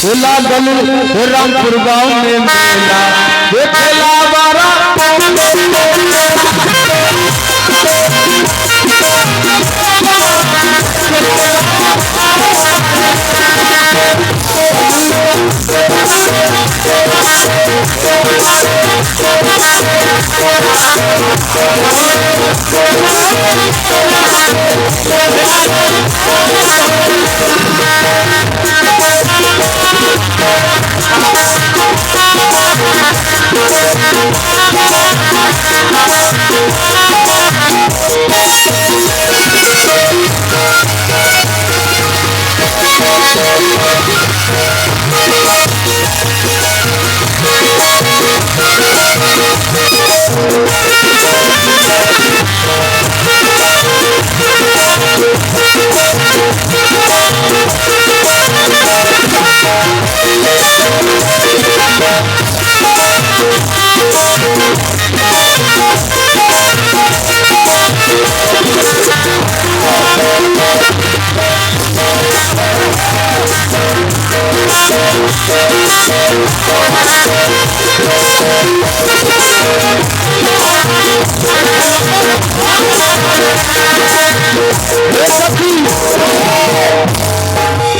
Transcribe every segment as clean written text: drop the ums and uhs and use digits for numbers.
लागल रामपुर गांव में मेला देखेला बारा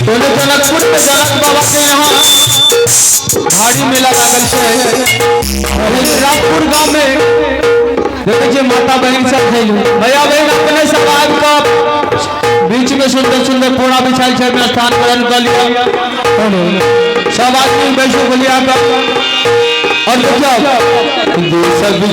बोले जनकपुर में जनक बाबा के यहाँ भारी मेला लागल छै। रामपुर गांव में देखे छियै माता बहन सब छै, भैया बहन अपने सब आबि कऽ बीच में सुंदर सुंदर पूरा बिछायल छै, स्थान ग्रहण कऽ लिअ, सब आदमी बैसू बोलिया कऽ। और देखियौ सब